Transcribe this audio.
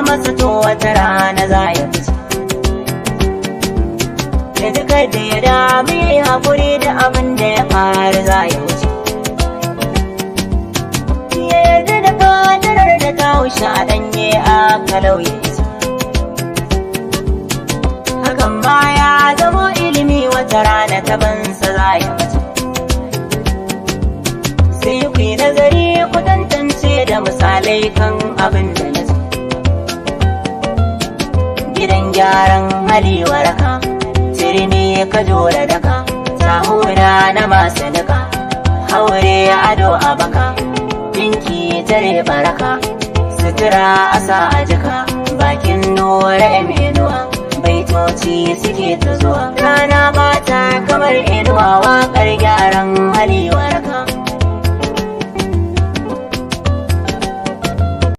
masa to wata rana za ya fice. Da duka da ya dami haƙuri da abin da ya faru za ya wuce. Ya yarda da kadarar da ta wuce a ɗanye a kalau ya ce. Hakan ma ya zamo ilimi, wata rana ta bansa za ya fice. Sai ku yi nazari ku tantance da misalai kan abin da na zo. Gidan gyaran hali waraka, turmi ka jora daka, sahura na masu nika, haure ado a baka, dinki tare baraka, sutura asa a jika, bakin nura inuwa, baitoci suke ta zuwa, rana ba ta kamar inuwa.